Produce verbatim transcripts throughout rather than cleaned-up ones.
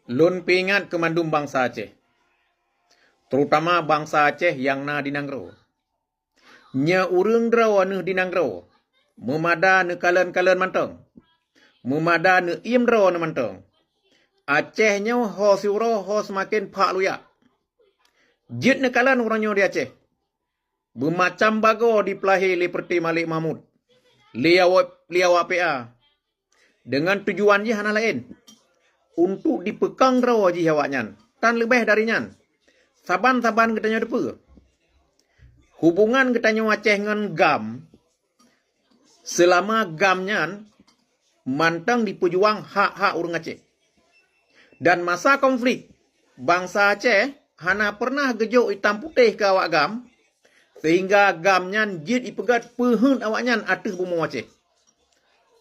Lôn peuingat keu mandum bansa Aceh, terutama bansa Aceh nyang na di nanggroe. Nyoe ureuëng droeneuh di nanggroe, meumada neukalon-kalon mantong, meumada neuiem droeneuh mantong. Aceh nyoe ho siuroe ho seumaken phak luyak. Jeuet neukalon uroe nyoe di Aceh. Beumacam bagoe jipeulahé lé Peureté Malik Mahmud, lé awak, lé awak P A, deungon tujuan jih hana laén, untuk jipeukong droe jih awaknyan. Tan leubeh dari nyan, saban-saban geutanyoe teupeue, hubongan geutanyoe Aceh ngon GAM, seulama GAM nyan mantong jipeujuang hak-hak ureuëng Aceh. Dan masa konflik, bansa Aceh hana peureunah geujok itam putéh keu awak GAM, sehingga GAM nyan jeuet jipeugét peuheuet awaknyan ateueh bumoe Aceh.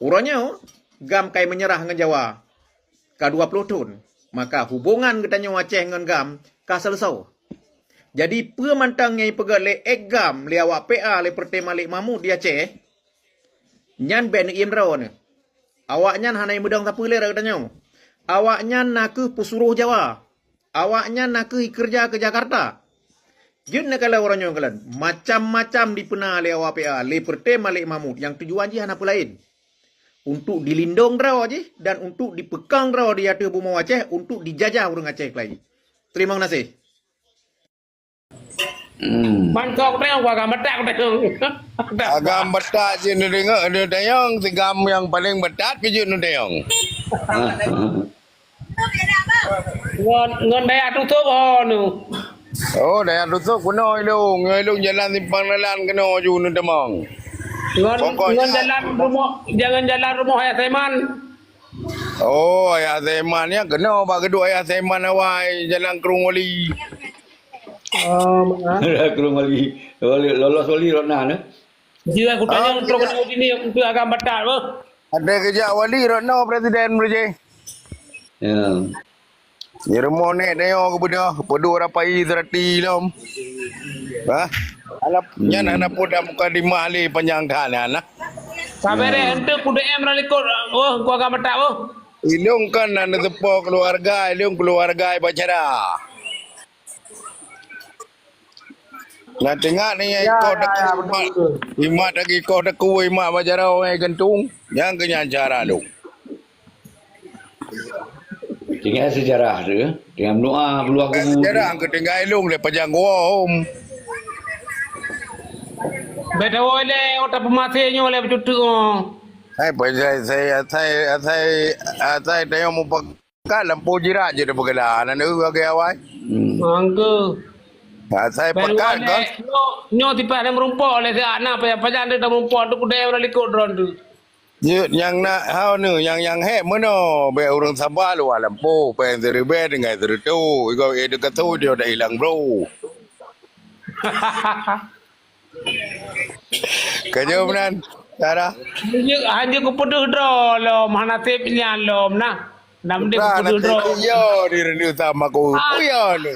Uroe nyoe, GAM ka meunyeurah ngon Jawa ka dua ploh thon, maka hubongan geutanyoe Aceh ngon GAM ka seuleusoe. Jadi, peue mantong nyang jipeugét lé ex GAM, lé awak P A, lé Peureté Malik Mahmud di Aceh, nyan bék neuiem droeneuh. Awaknyan hana jimeudong sapeue lé rot geutanyoe. Awaknyan nakeuh peusuroh Jawa. Awaknyan nakeuh jikeureuja keu Jakarta. Jeuet neukalon uroe nyoe kalon, macam-macam jipeuna lé awak P A, lé Peureté Malik Mahmud nyang tujuan jih hana peue laén, untuk jilindong droe jih dan untuk jipeukong droe di ateueh bumoe Aceh, untuk jijajah ureuëng Aceh keulayi. Teurimong gaséh. Hmm. Mantong teurimong, agam batak teurimong. Agam batak cit neudeungoe, neutanyong, si GAM nyang paleng batat pih jeuet neutanyong. Ngon, ngon dayah Tusok ho nu. Oh, dayah Tusok keunoe ilong. Nyoe ilong jalan simpang dalan keunoe ju neutamong. Ngon, pokok ngon jalan rumoh, jangan jalan rumoh Ayah Saiman. Oh, Ayah Saiman nyan keunoe bak geudok Ayah Saiman awai jalan Krueng Wali. Oh, Krueng Wali. Wali, lolos Wali rot na, eh? Jeuet kutanyong trok keunoe sini untuk agam batat, beuh. Ada keujak Wali rot na presiden meureuji. Ya. Di rumoh nek nyoe geubeudôh, peudôh rapai seurati lom. Hah? Alah, nyan hana peue dah mukadimah lé panjang that nyan lah. Sabe deh, enteuk ku D M dah likot, oh, ku agam batak, oh. Ilong kan na neuseupo keuluwarga, ilong keuluwarga Bacara. Na teuingat ni, ya, ikoh ya, teku ya, betul, imat, betul. Imat lagi ikoh teku, imat bajarau ngai gantung. Nyang keu nyan cara lôn. Tinggai sejarah tu, tinggai meudoa keuluwa kubu. Sejarah keu tinggai lôn lé pajang gua hom. Beutôi lé, otak peumaté nyoe lé beucutuk nyoe. Hai, pai sai, sai, asai, asai, asai tayong mupak. Ka lampôh jirat jeuet tapeugala, na neueu lagèe awai. Hmm. Angke. Asai pekat kan? Nyoe, nyoe tipah lé meurumpok lé siat na pajan-pajan deuh tameurumpok tu kudai urang likot droe tu. Jeuet nyang na hao neu nyang, nyang hék meunoe, bèk ureueng saba luwa lampôh, péng siribèe tinggai sireutôh, igoe éh teukeusut jeuet ta ilang bro. Keujeuem nan, Sarah. Hanjeuet, hanjeuet kupeudeuh droe lom, hana sép nyan lom nah. Nam deuh kupeudeuh droe. Yo, di reuneuh sama ku. Ah. Yo ni.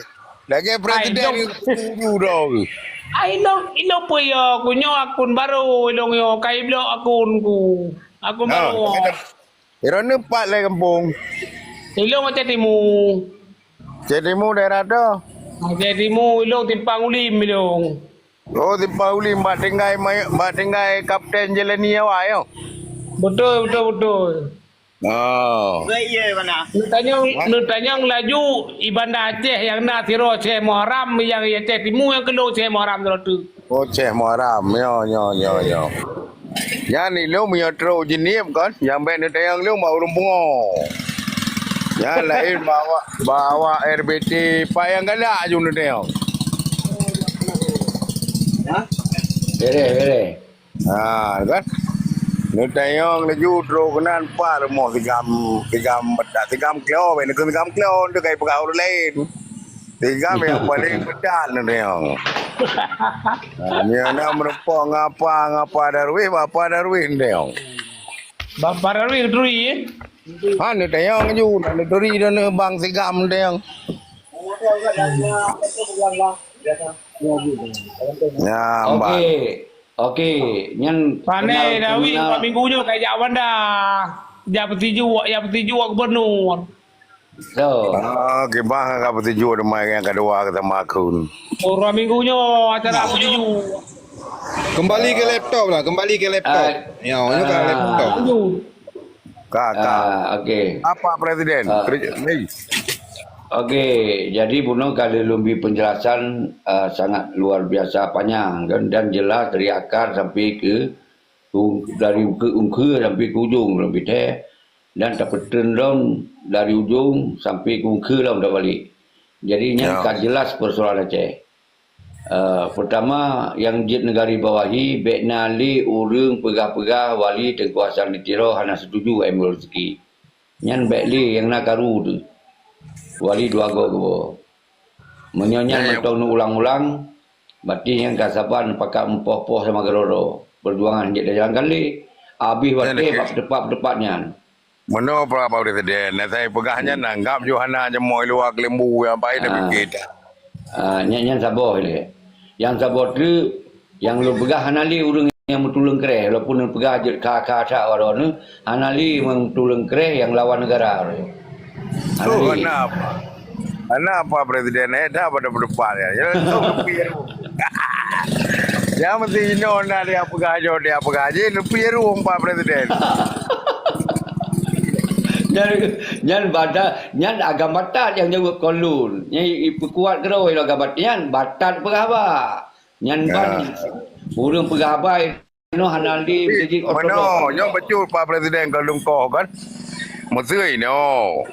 Lagèe presiden setuju droe. Ai, ilong, ilong peue yo, ku nyoe akun baru, ilong yo, kai blok akun ku. Akun baru. Droeneuh pat lé gampông? Ilong Aceh Timu. Aceh Timu daerah toh? Aceh Timu, ilong Simpang Ulim ilong. Oh, Simpang Ulim bak tinggai, bak tinggai Kapten Jelani awai nyoe. Beutôi, beutôi, beutôi. Oh. Neutanyong, neutanyong laju i Banda Aceh nyang na sidroe Syekh Muharram, nyang Aceh Timu nyang keulong Syekh Muharram droe tu. Oh, Syekh Muharram. Nyo, nyo, nyo, nyo. Nyan ilong meunyoe trok Jeunieb kan, nyang bèk neutanyong ilong bak ureueng pungo. Nyan laén bak awak, bak awak R B T Pak nyang galak ju neutanyong. Beres, beres. Ha, kan? Neutanyong laju trok keunan pat rumoh Tigam, Tigam Betak, Tigam Kleo, bèk neukheun Tigam Kleo, tu kai peugah ureueng laén. Tigam nyang paleng peudat neutanyong. Ha, nyoe na meurumpok ngon Apa, ngon Apa Darwis, Apa Darwis neutanyong. Apa Darwis neuturi, eh? Ha, neutanyong ju, na neuturi droeneuh bang Tigam neutanyong. Ya, mbak. Okey. Okey, nyan Pane Dawi, empat minggu nyoe ka jak Banda. Jak peutiju, jak peutiju gubernur. So. Ah, kiban ka peutuju teuma nyang kedua ke sama aku. Orang minggu nyoe acara peutuju. Kembali ke laptop lah, kembali ke laptop. Ah, ya, ini kan ah, laptop. Ka, ka. Ah, okey. Apa Presiden? Ah. Keri-, ni. Okey, jadi bunoe ka lôn bri penjelasan, ah, sangat luar biasa panjang kan, dan jelas dari akar sampai ke u-, dari ke ungke sampai ke ujung lebih teh, dan tapeuteun lom dari ujung sampai ke ungke lom dah balik. Jadi nyan ya, ka jelas persoalan Aceh. Eh, pertama, nyang jeuet neugari bawahi, bék na lé ureuëng peugah-peugah Wali Teungku Hasan di Tiro hana setuju M L Rezeki. Nyan bék lé nyang na karu tu. Wali dua go geubo. Meunyoe nyan ya, ya, mantong neuulang-ulang, berarti nyan ka saban pakat meupoh-poh sama keudroe-droe. Perjuangan jeuet tajalankan lé. Abéh ya, watée ya, bak teupat-teupat nyan. Meunoe Pak Presiden, nyang saya peugah nyan, hmm, anggap ju hana jamoe luwa keuleumbu nyang baik, ah, tapi kita. Ah, nyan, nyan saboh lé. Nyang saboh treuk, nyang lôn peugah hana lé ureuëng nyang meutuleueng kreh, walaupun lôn peugah jeuet kha-kha that waroe nyoe, hana lé meutuleueng kreh nyang lawan negara. Hana lé. Oh, hana apa? Hana apa Presiden, eh, dah pada berdepan ya. Ya, langsung lebih. Yang penting inoe na dia peugah, dia peugah. Jadi lebih ruang Pak Presiden. Nyan, nyan bada, nyan agam batat nyang jaweueb kon lôn. Nyan i-, ipeukuat keudroe lom agam batat. Nyan batat peugah haba. Nyan ban ureuëng peugah haba inoe hana lé masjid ortodok. Meunoe, nyoe bacut Pak Presiden ka lungkoh kan. Meuseu inoe.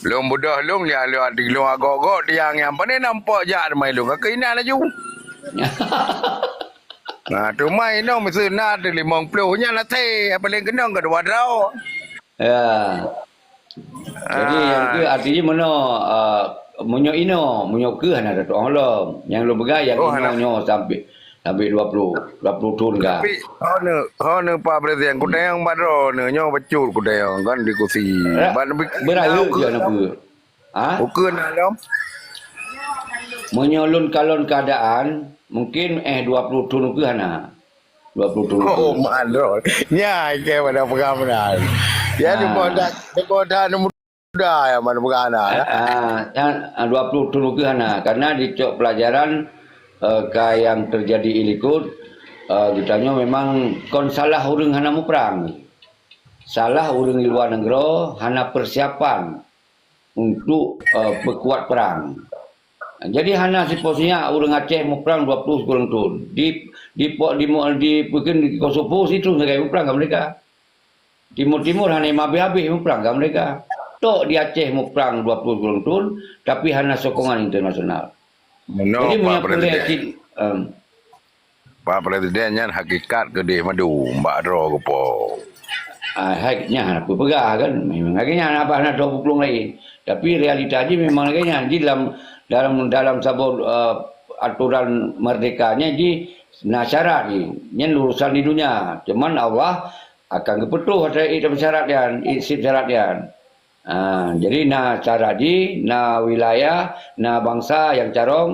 Lôn beudôh lôn, ya, lôn, lôn agok-gok tiang nyang pane nampak jak teuma lôn. Ka keuinan laju. Nah, teuma inoe meuseu na teuh limong ploh nyan até, paléng keunong keudua droe. Ya. Jadi, nyang keu artinya meunoe, ah, meunyoe inoe, meunyoe keu hana tatu'oh lom. Nyang lôn peugah nyang inoe nyoe sampai, sampai dua puluh, dua puluh thon ka. Tapi, hana, hana Pak Presiden, kutanyong bak droeneuh, nyoe bacut kutanyong kan di kursi. Bak neubri-, beuraya keu je aneuk peue. Ha? Ukeue na lom. Meunyoe lôn kalon keuadaan, mungkin, eh, dua puluh thon ukeue hana. Dua puluh thon ukeue. Oh, mandor. Nya, ke pada peugah meunan. Ya, di bodak, di bodak aneuk muda ya, mana peugah hana, ya. Ah, ah, yang, ah, dua puluh thon ukeue hana. Karena dicok pelajaran, eh, ka yang terjadi ilikot, eh, geutanyoe memang kon salah ureuëng hana muprang. Salah ureuëng di luwa nanggroe hana persiapan untuk, eh, peukuat perang. Jadi hana sipo sinyak ureuëng Aceh muprang dua puluh sikureueng thon. Di, di po-, di mo-, di, mungkin di Kosovo situ sagai muprang ngon mereka. Timur-timur hana habéh-habéh muprang ngon mereka. Tok di Aceh muprang dua puluh sikureueng thon, tapi hana sokongan internasional. Jadi, Pak Presiden. Em, Pak Presiden nyan hakikat keudeh madu, bak droe geupo. Ah, hai, nyan hana peue peugah kan. Memang lagée nyan, abah na droe peuplueng laén. Tapi realita jih memang lagée nyan. Jih dalam, dalam, dalam saboh, eh, aturan merdeka nyan jih na syarat jih. Nyan urusan di dunia. Cuman Allah akan geupeutoh atra ék dan syarat nyan, ék sip syarat nyan. Ah, jadi na syarat jih, na wilayah, na bansa nyang carông,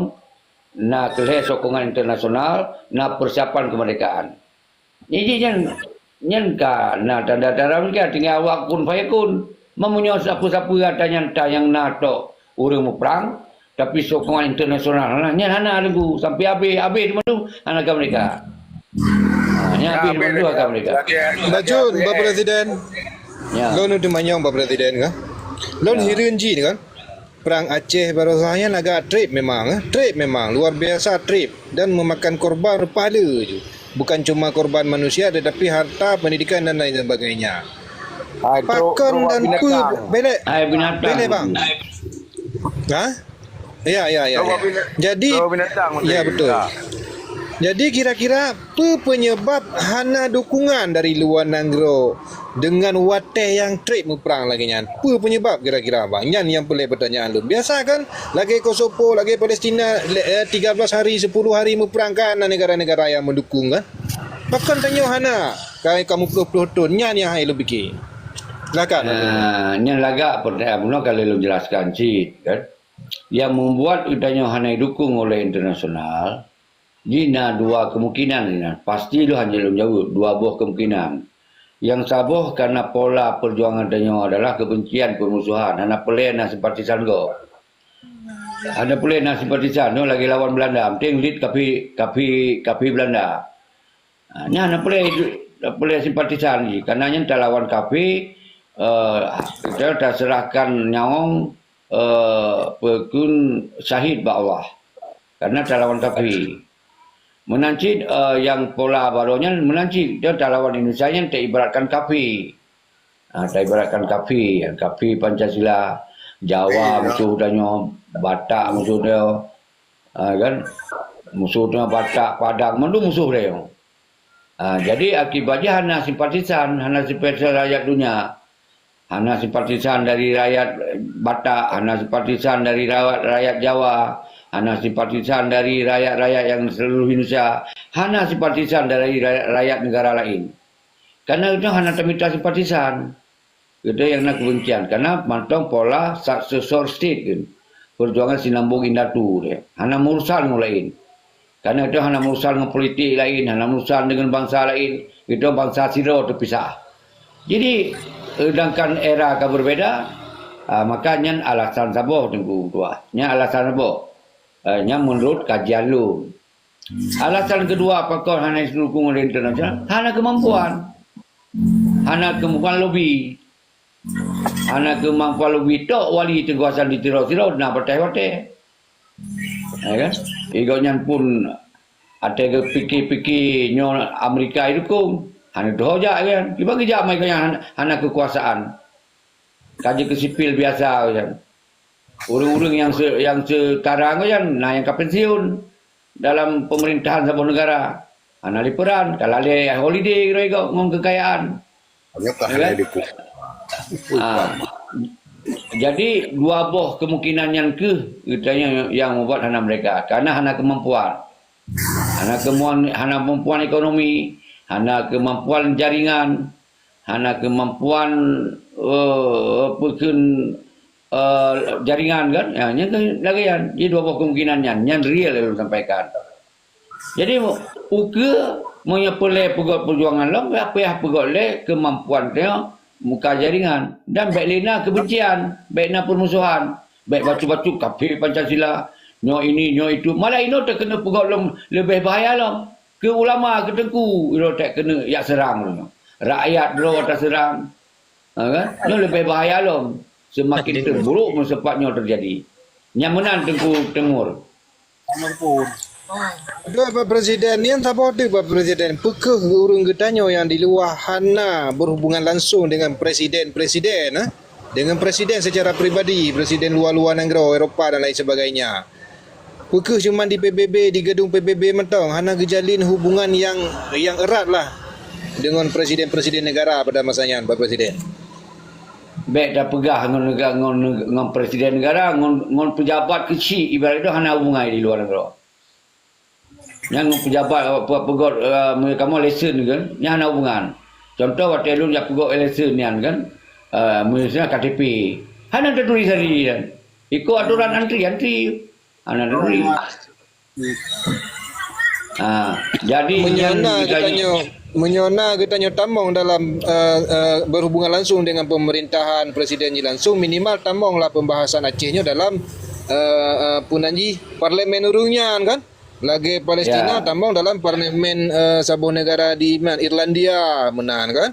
na keuhai sokongan internasional, na persiapan kemerdekaan. Jadi nyan, nyan ka na tanda-tanda mereka tinggai awak kun fayakun. Meunyoe sapeue-sapeue ata nyang ta nyang na tok ureuëng muprang, tapi sokongan internasional hana, nyan hana lenggu sampai habéh, habéh di mandum hana ka mereka. Ha, nyan habéh di mandum ka mereka. Bacut, Pak Presiden. Ya. Lôn teumanyong Pak Presiden ka. Lôn hireuen jih kan. Perang Aceh baroesa nyan agak treb memang, eh. Treb memang, luar biasa treb dan memakan korban reupah le ju. Bukan cuma korban manusia tetapi harta, pendidikan dan lain sebagainya. Hai, trok, pakon trok dan binatang. Peue belek? Hai, binatang. Belek, bang. Ha? Ya, ya, ya, ya. Jadi, ya, betul. Jadi kira-kira peue penyebab hana dukungan dari luwa nanggroe dengan watée nyang treb muprang lagée nyan? Peue penyebab kira-kira, bang? Nyan nyang peureulée pertanyaan lôn. Biasa kan, lagée Kosovo, lagée Palestina, le-, eh, tiga belas hari, sepuluh hari muprang kan, na negara-negara nyang meudukung kan? Pakon tanyoe hana, ka, ka meuploh-ploh thon, nyan nyang hai lôn pike. Silakan. Ah, nyan lagak pertanyaan bunoe ka lôn jelaskan cit kan. Yang membuat geutanyoe hana didukung oleh internasional, jih na dua kemungkinan, pasti lôn hana lôn jaweueb, dua boh kemungkinan. Nyang saboh karena pola perjuangan tanyoe adalah kebencian, permusuhan. Hana peureulée na simpatisan gob. Hana peureulée na simpatisan nyoe lagée lawan Belanda. Penting lit kafi, kafi, kafi Belanda. Ha, nyan hana peureulée, hana peureulée simpatisan jih. Karena nyan talawan kafi, eh, kita taserahkan nyawöng, eh, peukun syahid bak Allah. Karena talawan kafi. Meunan cit, eh, nyang pola baroe nyan meunan cit, dia talawan Indonesia nyan taibaratkan kafi. Ha, taibaratkan kafi, kafi Pancasila, Jawa musuh tanyoe, Batak musuh tanyoe, ha, kan? Musuh tanyoe Batak, Padang, mandum musuh tanyoe. Ha, jadi akibat jih hana simpatisan, hana simpatisan rakyat dunia. Hana simpatisan dari rakyat Batak, hana simpatisan dari rakyat, rakyat Jawa, hana simpatisan dari rakyat-rakyat nyang seluruh Indonesia, hana simpatisan dari rakyat, rakyat negara lain. Karena itu hana tamita simpatisan. Geutanyoe nyang na kebencian. Karena mantong pola successor state kan. Perjuangan sinambung indatu dia. Hana meurusan ngon lain. Karena itu hana meurusan ngon politik lain, hana meurusan dengan bangsa lain. Itu bangsa sidroe teupisah. Jadi, sedangkan era ka berbeda, ah, maka nyan alasan saboh Teungku Tuah. Nyan alasan saboh. Eh, nyan menurut kajian lôn. Alasan kedua pakon hana jidukung oleh internasional, hana kemampuan. Hana kemampuan lobi. Hana kemampuan lobi tok wali Teungku Hasan di Tiro-Tiro na patéh-patéh. Ya kan? Igo nyan pun até geupike-pike nyoe Amerika idukung. Hana teuhojak kan? Kiban geujak mai nyan hana, hana kekuasaan. Ka jeuet keu sipil biasa kan. Ureuëng-ureuëng nyang se-, nyang sekarang nyan na nyang ka pensiun dalam pemerintahan saboh negara. Hana lé peuran, ka lalé holiday roe ngon kekayaan. Hanya ka ya kan? Hana diku. Ah. Jadi dua boh kemungkinan nyan keuh geutanyoe nyang membuat hana merdeka. Karena hana kemampuan. Hana kemampuan, hana kemampuan ekonomi, hana kemampuan jaringan, hana kemampuan, eh, peukheun, eh, jaringan kan. Ya, nyan kan lagée nyan. Jadi dua boh kemungkinan nyan, nyan real yang saya sampaikan. Jadi, ukeue meunyoe peureulée peugét perjuangan lom, payah peugét lé kemampuan tanyoe muka jaringan. Dan bék lé na kebencian, bék na permusuhan, bék bacut-bacut kafé Pancasila, nyoe ini, nyoe itu. Malah inoe takeuneuk peugét lom leubeh bahaya lom. Keu ulama, keu teungku, inoe takeuneuk jak seurang lom. Rakyat droe taseurang. Ha, kan? Nyoe leubeh bahaya lom. Semakin terburuk meusepat nyoe teujadi. Nyang meunan Teungku Teungku. Betul, Pak Presiden. Nian saboh teuk, Pak Presiden. Peukeuh ureuëng geutanyoe nyang di luwa hana berhubungan langsung dengan presiden-presiden, eh? Dengan presiden secara pribadi, presiden luwa-luwa nanggroe, Eropa dan lain sebagainya. Peukeuh cuma di P B B, di gedung P B B mantong, hana geujalin hubungan yang, yang erat lah dengan presiden-presiden negara pada masa nyan, Pak Presiden. Bék tapeugah ngon nega-, ngon neg-, ngon presiden negara, ngon, ngon pejabat keuchik, ibarat itu hana hubungan di luwa nanggroe. Nyang pejabat, pe-, peugét, eh, meunyoe kamoe lesen kan, nyan hana hubungan. Contoh, watée lôn jak peugét lesen nyan kan, eh, misalnya K T P. Hana teutuléh sari kan. Ikot aturan antri, antri. Hana teutuléh. Ha, jadi meunyoe na geutanyoe, meunyoe na geutanyoe tamong dalam, eh, eh, berhubungan langsung dengan pemerintahan presiden nyoe langsung, minimal tamonglah pembahasan Aceh nyoe dalam, eh, eh, peue nan jih, parlemen ureuëng nyan kan? Lagée Palestina tamong dalam parlemen, eh, saboh negara di man, Irlandia meunan kan?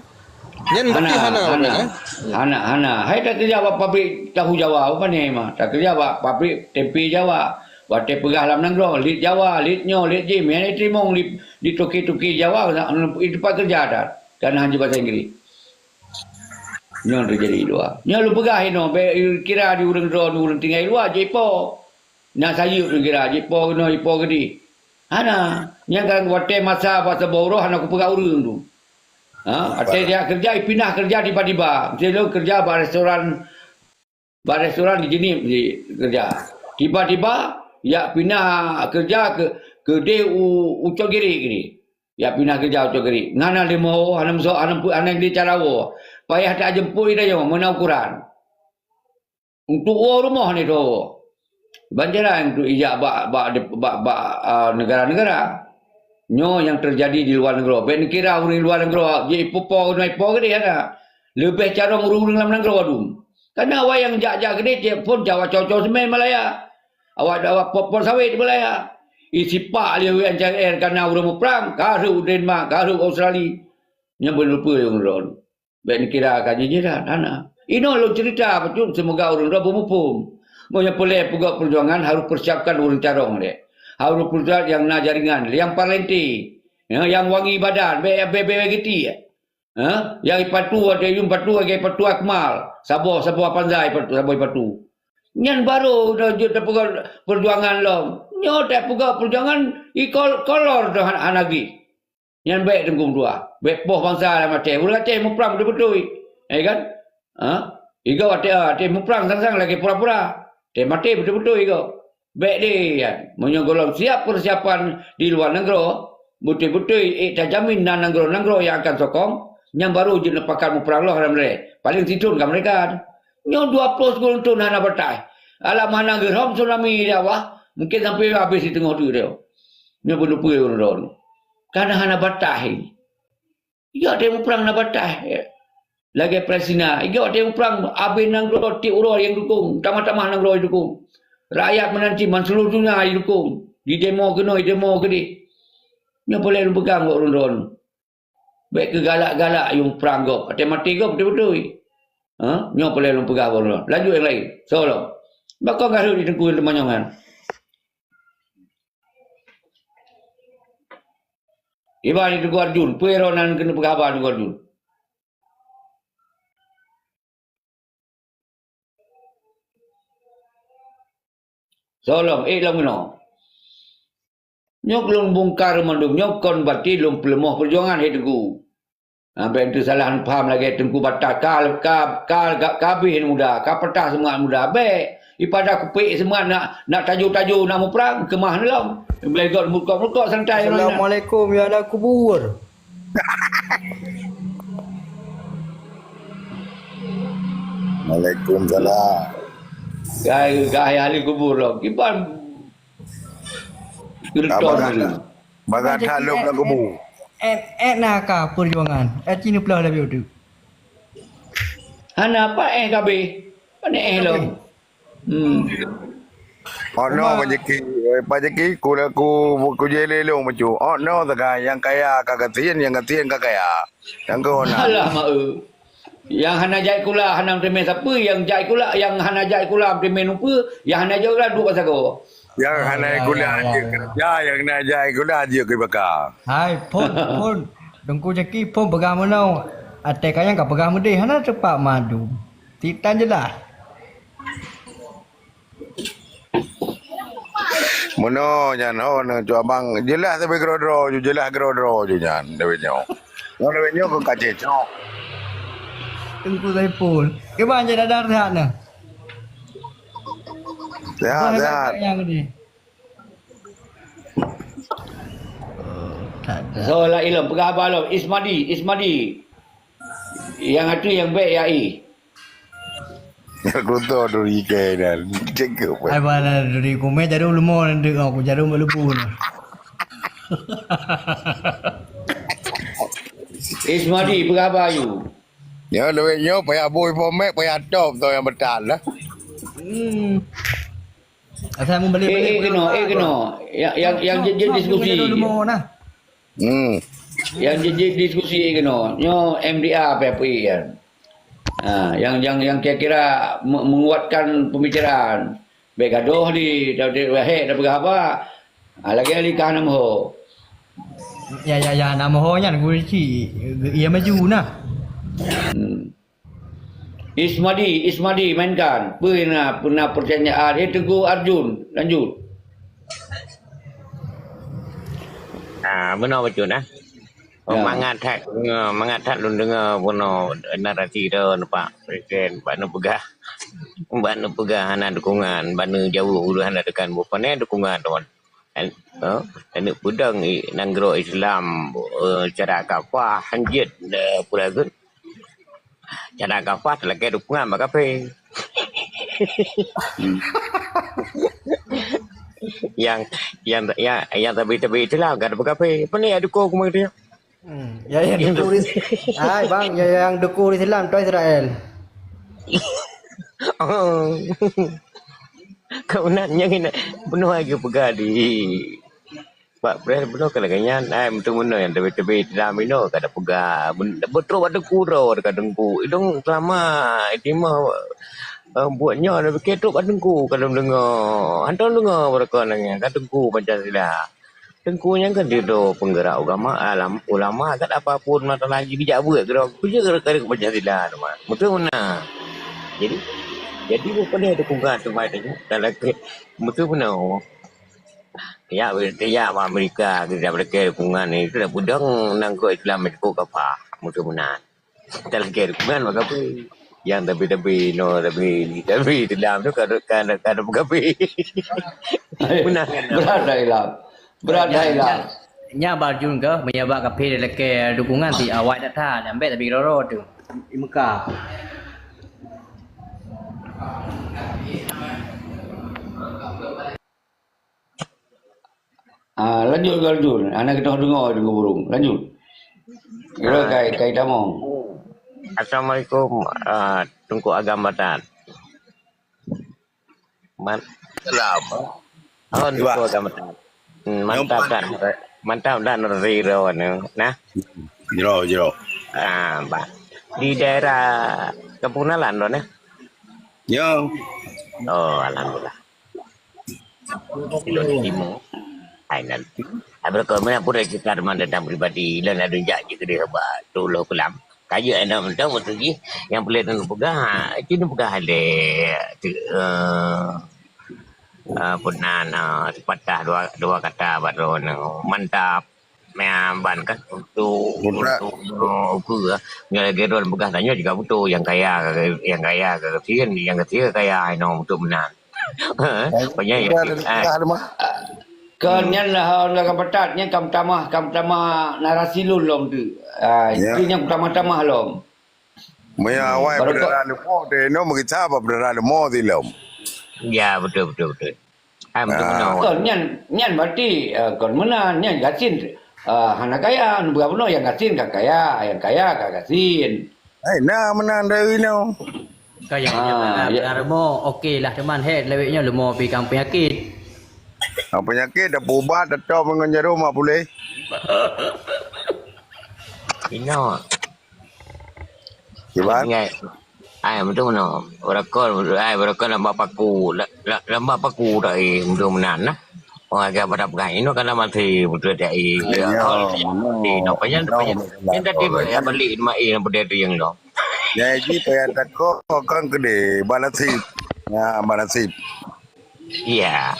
Nyan berarti hana, hana, hana, kan? Hana, hana. Hai takeureuja bak pabrik tahu Jawa, apa ni mah? Takeureuja bak pabrik tempe Jawa. Watée peugah lam nanggroe, lit Jawa, lit nyoe, lit jih, meunan teurimong di, di toke-toke Jawa, itu pat keureuja that. Karena hana bahasa Inggris. Nyoe teujadi dua. Nyoe lôn peugah inoe, bék kira di ureuëng droe, ureuëng tinggai luwa, jipo. Na sayeuep nyang kira, jipo keunoe, jipo keudeh. Hana. Nyang ka watée masa, masa boh uroe hana kupeugah ureuëng tu. Ha, watée jak keureuja, pinah keureuja tiba-tiba. Miseue lôn keureuja bak restoran, bak restoran di Jeunieb keureuja. Tiba-tiba, jak pinah keureuja keu, keudeh u, u Cot Giri keudeh. Jak pinah keureuja u Cot Giri. Ngon hana leumo, hana meuso, hana, hana di cara woe. Payah tajemput ida nyoe, meunan ukuran. Untuk woe rumoh ni tu. Ban jarang untuk ijak bak, bak, bak, bak, ah, negara-negara. Nyoe nyang teujadi di luwa nanggroe. Bék neukira ureuëng luwa nanggroe jipo-po keunoe jipo keudeh hana. Leubeh carông ureuëng-ureuëng lam nanggroe dum. Kana awai nyang jak-jak keudeh cit phon jak cocok semen Malaya. Awak, awak pot-pot sawét Malaya. Isipak lé U N C R kana ureuëng muprang, ka rhot u Denmark, ka rhot u Australia. Nyan beuneupeue ureuëng droe. Bék neukira ka jijih that, hana. Inoe lôn cerita bacut, seumoga ureuëng droe beumuphom. Meunyoe peureulée peugöt peujuangan, harôh peusiapkan ureuëng carông lé. Harôh peusiap nyang na jaringan, nyang parlente, ya, nyang wangi badan, bék, bék, bék, bék geuti. Ha? Nyang ipatu, ada yum patu, ada ipatu akmal. Saboh, saboh panzai patu, saboh ipatu. Nyan baru dah jeuet tapeugöt peujuangan lom. Nyoe tapeugöt peujuangan, ikol kolor dah hana, hana gih. Nyan bék Teungku meutuah. Bék poh bansa lam Aceh. Ureuëng Aceh muprang beutôi-beutôi. Ya kan? Ha? Igoe watée, watée muprang sang-sang lagée pura-pura. Watée maté beutôi-beutôi igoe. Bék deh, ya. Meunyoe gohlom siap peusiapan di luwa nanggroe, beutôi-beutôi ék tajamin na nanggroe-nanggroe nyang akan sokong, nyan baru jeuet neupakat muprang lom lam lé. Paléng sithon ka meureka. Nyoe dua ploh sikureueng thon hana bataih. Alam hana geurhom tsunami di awah, mungken sampoe habéh siteungoh teuk. Nyoe beuneupeue ureuëng droe. Kana hana bataih. Igoe watée muprang na bataih. Lagée Palestina. Igoe watée muprang, abéh nanggroe tieb uroe nyang dukong, tamah-tamah nanggroe dukong. Rakyat meunan cit ban seuluruh donya jidukong. Jidemo keunoe, jidemo keudeh. Nyoe peureulée lôn peugah bak ureuëng droe. Bék keu galak-galak yum prang gob. Watée maté gob beutôi-beutôi. Ha? Nyoe peureulée lôn peugah bak ureuëng droe. Lanjut nyang laén. Soe lom. Bak kon ka rhot di Teungku teumanyong nyan. Iban di Teungku Arjun, peue droe nan keuneuk peugah haba Teungku Arjun. Soe lom, ék lom keunoe. Nyoe lôn bungkar mandum, nyoe kon berarti lôn peuleumoh peujuangan hai Teungku. Ha, bék teusalah paham lagée Teungku Batak ka, ka, ka, ka, ka habéh muda, ka peutah seumangat muda. Bék, ipada kupék seumangat nak, nak tajo-tajo, nak muprang, keumah neulom. Belegok meurukok-meurukok santai. Assalamualaikum, ya ahli kubur. Waalaikumsalam. Gai, gai ahli kubur lom. Kiban geutong. Abang Hasan. Bagat that lom lam kubu. Eh, eh, eh, na ka peujuangan. Eh, cina pula lebih tu. Hana apa eh kabeh. Mana eh lom? Hmm. Oh no, Pak Jeki, eh, Pak Jeki, ku, ku, ku je lelong macam. Oh no, tegai, yang kaya ka kasihan, yang kasihan ka kaya. Yang kau nak. Alah, mak, eh. Yang hana jai kula hana meuteumé sapeue, yang jai kula, yang hana jai kula meuteumé nupeue, yang hana jai kula duek bak sagoe. Yang hana jai kula jeuet keureuja, yang hana jai kula jeuet keu baka. Hai, phon, phon. Teungku Jaki phon peugah meunoe. Até kayang ka peugah meudeh, hana teupat madu. Titan jeulaih. Meunoe nyan ho neu cu abang, jeulaih tapi keudroe-droe ju, jeulaih keudroe-droe ju nyan dawét nyoe. Ngon dawét nyoe keu kacé cok. Teungku Saiful. Kiban cit dadar sehat neu? Sehat, sehat. Nyang ni. Oh, tak ada. So, la ilom, peugah haba lom. Ismadi, Ismadi. Yang atu yang baik ya i. Kuto duri kai dan cekeup. Ai bala duri kumé jarum leumo nanti aku jarum lebu na. Ismadi peugah haba yu. Ya, lewat nyo payah bui pomek payah top tu yang betal lah. Hmm. Asal mun balik. Eh, eh, keno, eh, keno. Yang, yang, yang je, je diskusi. Leumo nah. Hmm. Yang je, je diskusi keno. Nyo M D A apa apa kan. Ha, yang, yang, yang kira-kira me-, menguatkan pembicaraan. Baik gadoh di, di, di, wahek dah peugah apa. Ha, lagi ahli kah nama ho. Ya, ya, ya, nama ho nyan guru cik. Ia maju nah. Hmm. Ismadi, Ismadi mainkan. Peue na, peue na pertanyaan. Eh, Teungku Arjun, lanjut. Ah, beuna bacut nah. Ya. Mangat that, mangat that lôn deungoe bunoe narasi droe Pak Presiden, bak neupeugah. Bak neupeugah hana dukungan, bak neujaweueb ulôn hana tekan bupanai dukungan droe. An-, eh, aneuk peudong i-, nanggroe Islam, eh, cara kafah hanjeuet, eh, peue lagu. Cara kafah talakée dukungan bak kafé. Yang yang yang yang tapi tapi itulah kan bukan apa. Apa ni ada kau kumai dia? Hmm, ya yang dukung di, hai bang, ya yang dukung Islam tu Israel. Oh. Kau nak nyang kena penuh lagi pegang di Pak Pres penuh kena ganyan. Ai meutu meunoe yang tebe-tebe dalam ino kada pegang. Beutôi bak teungku ro ka teungku. Idong selama itimah eh, buat nyoe ada fikir trok bak teungku kalau dengar. Hantom dengar mereka nanya ka teungku Pancasila. Teungku nyang kan dido penggerak agama alam ulama kat apa pun masalah lagi bijak buat kira kerja kira Pancasila teman. Betul mana? Jadi jadi bukan dia dukungan tu mai tanya. Dalam ke betul mana? Ya, ya Amerika kita berke dukungan ni kita pudong nangkut Islam itu apa? Betul mana? Dalam ke dukungan maka apa? Yang tapi tapi no tapi tapi Islam tu kada kada kada apa? Benar kan? Berat dah hilang. Berat dah hilang. Nya bak Jun ke menyebab kafe lakée dukungan ti awai data ambek tapi roro tu. Di Mekah. Ah, lanjut ke lanjut. Anak kita dengar juga burung. Lanjut. Kira kai kai tamong. Assalamualaikum uh, Tungku Agam Batat. Man Salam. Oh, Tungku Agam Batat. Hmm, mantap kan? Mantap dan zero ni. Nah. Jero jero. Ah, bah. Di daerah Kampung Nalan tu nah. Ya. Oh, alhamdulillah. Ilôn di timu. Hai nan. Hai berkon mana pun cerita teman tentang pribadi ilôn ada jak je kedai haba. Tuloh kelam. Kaya anak mentang waktu ji yang boleh tahu pegang. Itu ni pegang ada. Tu eh uh, pernah uh, sepatah dua dua kata bak droe mantap. Meuban kan untuk untuk uku ya. Nyoe lagèe droe peugah tanyoe juga beutôi yang kaya yang kaya ke kesian yang kesian kaya ino untuk menang. Banyak ya. Kon nyan lah hal ka peutat nyan ka meutamah ka meutamah narasi lôn lom tu. Ah, itu yang meutamah-tamah lom. Meunyoe awai peudara leumo teuh inoe meugisa bak peudara leumo silom. Ya betul betul betul. Ah betul betul. Kon nyan nyan berarti uh, kon meunan nyan gasien uh, hana kaya, neupeugah bunoe nyang gasien ka kaya, nyang kaya ka gasien. Hai na meunan dari inoe. Kaya ah, ya. Leumo okey lah teman he lewat nyoe leumo pi kampung sakit. Apa penyakit dah peubat tetap ngon jarum mak pulih. Inoe. Kiban? Ingat. Ai betul mana? Berakon ai berakon lamba paku. Lamba paku dah eh betul menan nah. Oh agak pada pegang ino kan masih betul dah eh. Ya, mana? Ino payah payah. Yang tadi balik mai yang pada tu yang dah. Jadi payah takut kan kedai balasip. Ya balasip. Iya.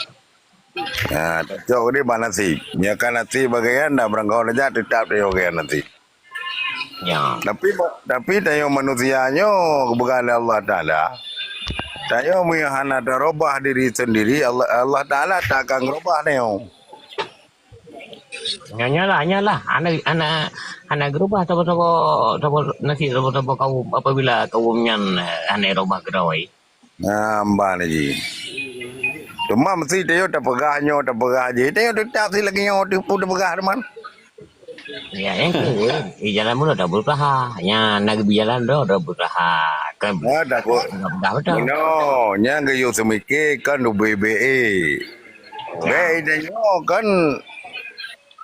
Ha, tacok ni bak nasib. Nyoe kan nasib bagian dah beurangkaho raja tetap tayue bagian nasib. Ya. Tapi tapi tanyoe manusia nyoe geupeugah lé Allah Taala. Tanyoe meunyoe hana tarubah diri sendiri, Allah, Allah Taala tak akan merubah tanyoe. Nyoe nyoe lah, nyoe lah. Hana hana hana geurubah sabo-sabo sabo nasib sabo-sabo kaum apabila kaum nyan hana rubah keudroe. Nah, mban lagi. Cuma mesti tayo tapeugah nyoe tapeugah jih. Tayo tetap si lagi nyoe tipu tapeugah teman. Ya, yang tu. Eh, jalan mula dah berusaha. Ya, nak pergi jalan dah dah berusaha. Kan. Ah, dah kok. Dah betul. No, nyang geuyue seumiké kan ubé-bé. Bé ida nyoe kan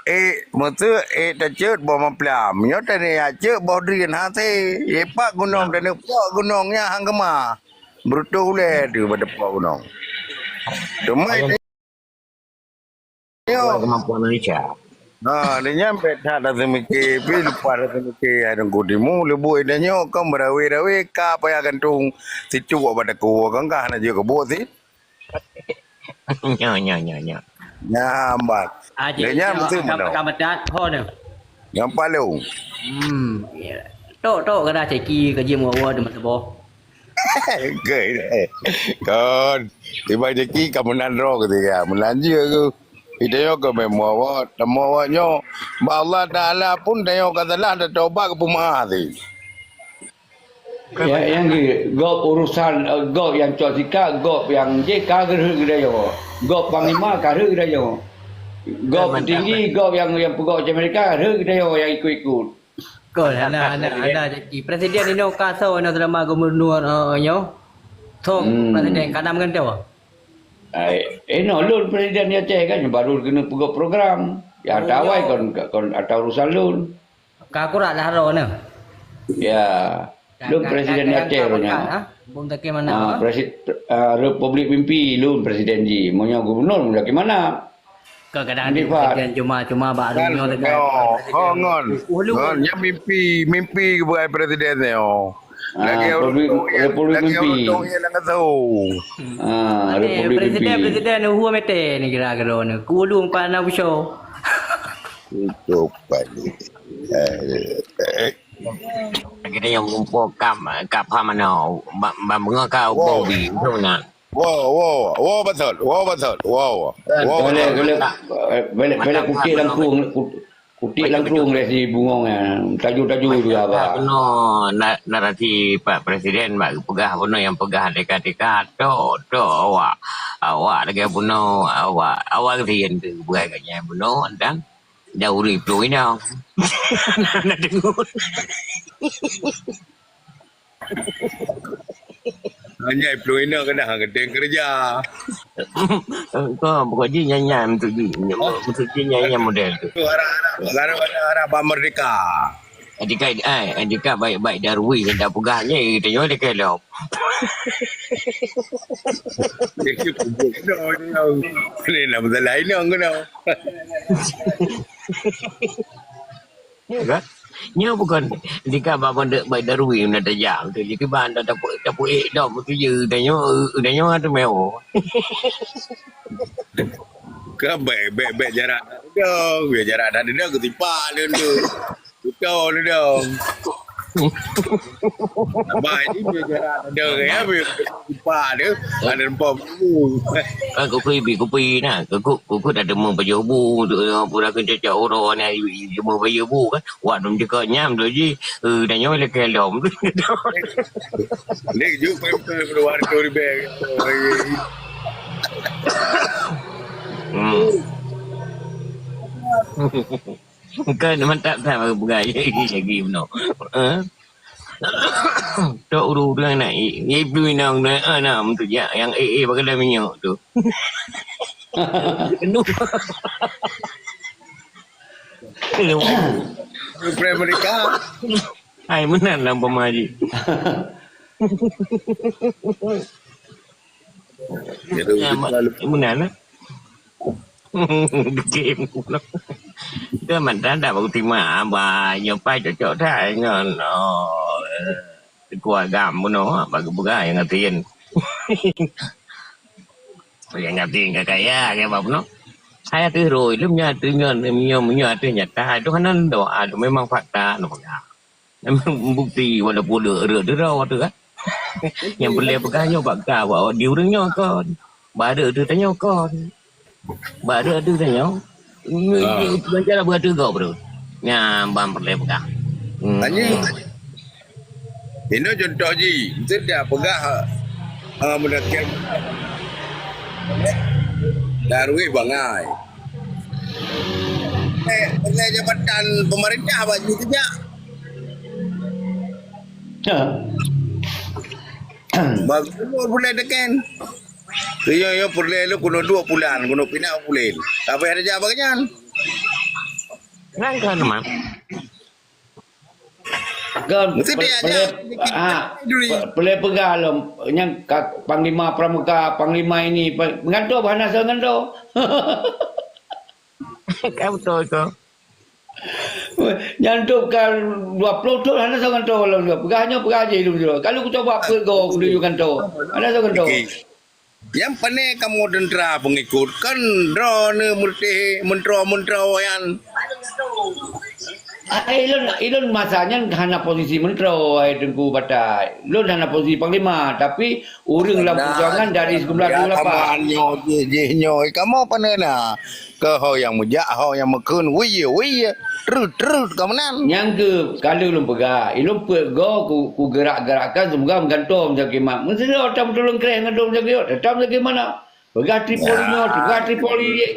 eh meuseu eh taceuet boh maplam. Nyoe tadi ya ceuet boh drien hase. Eh pak gunong tadi pak gunong nya hang kema. Berutoh ulèe tu pada pak gunong. Cuma Ayam itu Kuat kemampuan Malaysia. Ha, dia nyampe tak dah seumiké, pi lepas dah seumiké, hai dengku timu, leubuk ida nyoe kan berawe-rawe ka payah gantung situ awak pada ku kan kah nak jeuet kebuk sit. Nyo nyo nyo nyo. Nyambat. Ah, Dia nyan betul mana? Ka metat ho ni. Nyang palung. Hmm. Ya. Tok tok kada ceki ka jim wawa di masa boh. Kan. Tiba ceki ka meunan droe ketiga. Meunan je aku. Ida nyoe ka memang awak, temu awak nyoe. Ba Allah Taala pun tanyoe ka salah dan taubat ka peumaaf ti. Ya, yang di, gob urusan, eh, gob yang cok sikat, gob yang je ka geurheueh geudayoe. Gob panglima ka rheueh geudayoe. Gob petinggi, gob yang, yang peugok Amerika, rheueh geudayoe yang ikut-ikut. Kol, hana, hana, hana jadi. Presiden inoe ka soe inoe selama gubernur, eh, nyoe? Soe presiden ka na meugantoe? Ai, inoe lôn presiden di Aceh kan, baru keuneuk peugok program. Ya, ata awai kon, kon ata urusan lôn. Ka akurat lah droeneuh. Ya. Lôn presiden di Aceh droeneuh. Bom takée mana? Ah, presi-, ah, Republik Mimpi lôn presiden jih. Meunyoe gubernur, meunyoe takée mana? Kadang-kadang ada presiden cuma, cuma bak dunia ngon, ngon, ngon. Nyan mimpi, mimpi keubeue presiden nyoe. Ah, lagèe Republik, Republik Mimpi. Lagèe ureueng tueng nyang ka tahu. Ah, Republik Mimpi. Presiden, presiden Uhuru Mete ni kira-kira ni. Kuulung Pak Nausyo. Itu Pak ni. Eh, eh. Kita yang mumpung kam, kap ham mana? Ba, ba, bunga ka bobi, betul nak? Wow, wow, wow, betul, wow, betul, wow. Wow, boleh, betul. Boleh, eh, boleh, boleh kutik langkung, kut-, kutik langkung dari si bungong, eh, taju-taju juga, bah. Bunoe na-, narasi Pak Presiden bak peugah bunoe nyang peugah dekat-dekat, tok, tok, awak, awak lagèe bunoe, awak, awak kesian tu bukai kat nyan bunoe, dan dah urip tu inong. Nak dengar. Hanya ipluh inong keunan geutem keureuja. Engkau pokok jih nyan-nyan meutuji. Meutuji nyan-nyan model tu. Tu harap-harap, harap-harap bak merdeka. Adika, ai, adika baik-baik Darwis yang tak peugah nyan, tanyoe dekat lom. Dia kubur inong, inong. Ni nak masalah inong keunoe. Ya kan? Nyoe bukan tika bak pondok bai Darwis na tajam tu. Jadi ban dah dapur, dapur ék dom tu je. Dah nyoe, dah nyoe tu mewah. Ka bèk, bèk, bèk jarak dah dong. Bèk jarak dah dong, ketipak dia tu. Betul dia dong. Bai ni bèk jarak dah dong, ya, bèk ketipak dia. Ada empat puluh. Kan kupi, bi kupi nah. Kuku, kuku dah temu baju bu, tu, pura keu cocok uroe ni, temu baju bu kan. Wak dum jikok nyam tu ji. Eh, dah nyoe lé kelom. Ni ju pempel keluar tu di beg. Hmm. Kan mantap tak baru pegai lagi, lagi bunoe. Eh? Tok ureueng-ureueng na ék, ék bui na, na, na, na, untuk jak yang ék, ék bak keuleue minyeuk tu. Keuneuk. Keuneuk. Prem mereka. Hai, meunan lam pemaji. Jadi, ya, ma-, meunan lah. Game. Itu mantan dah baru terima, abah nyopai cocok dah ngon, oh, eh, Teungku Agam bunoe, bagi peugah yang ngertiin. Yang ngertiin ka kaya, kaya apa bunoe. Saya tu roi, lem nya tu nyon, nyon, nyon tu nyata, tu kan doa, tu memang fakta, tu peugah. Bukti walaupun le, le, le, tu kan. Nyang peureulèe peugah nyoe bak ka, bak di ureueng nyoe kon. Bak aneuk teuh tanyoe kon. Bak aneuk teuh tanyoe. Macam mana bak aneuk gob tu? Nyan ban peureulèe peugah. Hmm. Tanya. Inoe contoh jih, setiap peugah, ah, meunan Darwis bangai. Eh, peureulèe jabatan pemerintah bak jih kejak. Ha. Bak gubernur peureulèe teken. Yo, yo, peureulèe lôn keunoe dua bulan, keunoe pinah buleuen. Tapi ada jawab bak nyan. Nang kan, Mak. Kan, mesti pe-, dia aja. Pele-, ah, pe-, pele peugah lom, nyang ka, Panglima Pramuka, Panglima ini, pa-, meugantoe bah hana soe ngantoe. Kan beutôi tu. Nyan tu ka dua ploh thon hana soe ngantoe lom. Peugah nyoe, peugah jih lom. Kalau kucoba peuet goe, kudu ngantoe. Hana soe ngantoe. Nyang pane kamoe teuntara peungikot, kan droeneuh meuleutéh meuntroe-meuntroe nyan. Ai lôn, ilôn masa nyan hana posisi menteri, hai Teungku Batat. Lôn hana posisi panglima, tapi ureueng lam perjuangan dari sembilan puluh lapan. Kamoe nyoe jih, jih nyoe. Kamoe pane na? Keu ho nyang meujak, ho nyang meukheun, wei ye, wei ye. Treut, treut ka meunan. Nyang keu ka lheueh lôn peugah, ilôn peuet goe ku, ku gerak-gerakkan semoga meugantung Muzakir Mat. Meusidroe tam tulông kreh ngon Muzakir, tetap Muzakir Mat na. Peugah Tripoli nyoe, peugah Tripoli jih.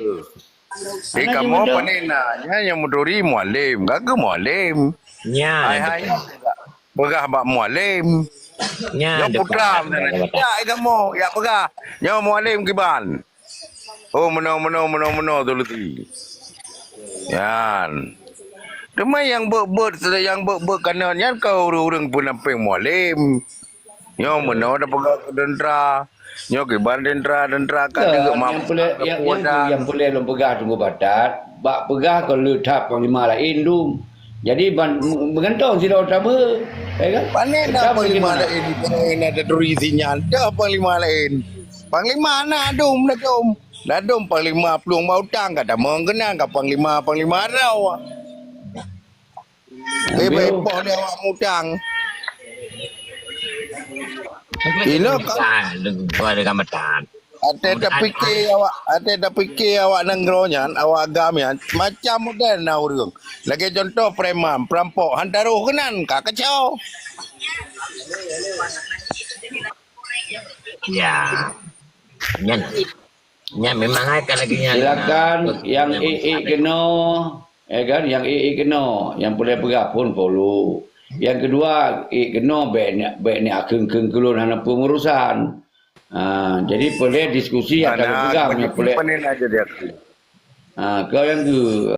Di kamoe pane na, nyan nyang meuturi Mualem, ka keu Mualem. Nyan, hai, hai, betul. Peugah bak Mualem. Nyan, nyoe putra, betul. Nyan, betul. Ya, kamoe, ya peugah. Nyoe Mualem kiban. Oh, meunoe, meunoe, meunoe, meunoe, Solusi. Nyan. Teuma nyang beuet-beuet, nyang beuet-beuet kanan nyan ka ureueng-ureueng peunampéng Mualem. Nyoe meunoe tapeugah keu teuntara. Nyoe kiban teuntara, teuntara ka deuek mampu. Nyang peureulée, nyang, nyang peureulée lôn peugah Teungku Batat, bak peugah kon le that panglima laén dum. Jadi ban meugantung sidroe tameuheueh, ya kan? Pane na panglima laén, na taturi sinyan. Dah panglima laén. Panglima na dum, na dum. Na dum panglima plueng bak utang ka tamong keunan ka panglima, panglima droe. Ipoh lé awak mutang. Inoe ka. Watée tapike awak, watée tapike awak nanggroe nyan, awak agam nyan, macam model na ureueng. Lagée contoh preman, perampok, han taroh keunan, ka keucoe. Ya. Nyan. Nyan memang hai ka lagée nyan. Silakan, nyang ék-ék keunoe, ya kan, nyang ék-ék keunoe, nyang peureulée peugah phon polu. Nyang keudua, ék keunoe bék ni, bék ni akheun-kheun keu lôn hana peungurusan. Ha, jadi peureulée diskusi antara peugah, nyang peureulée. Ha, keu nyang keu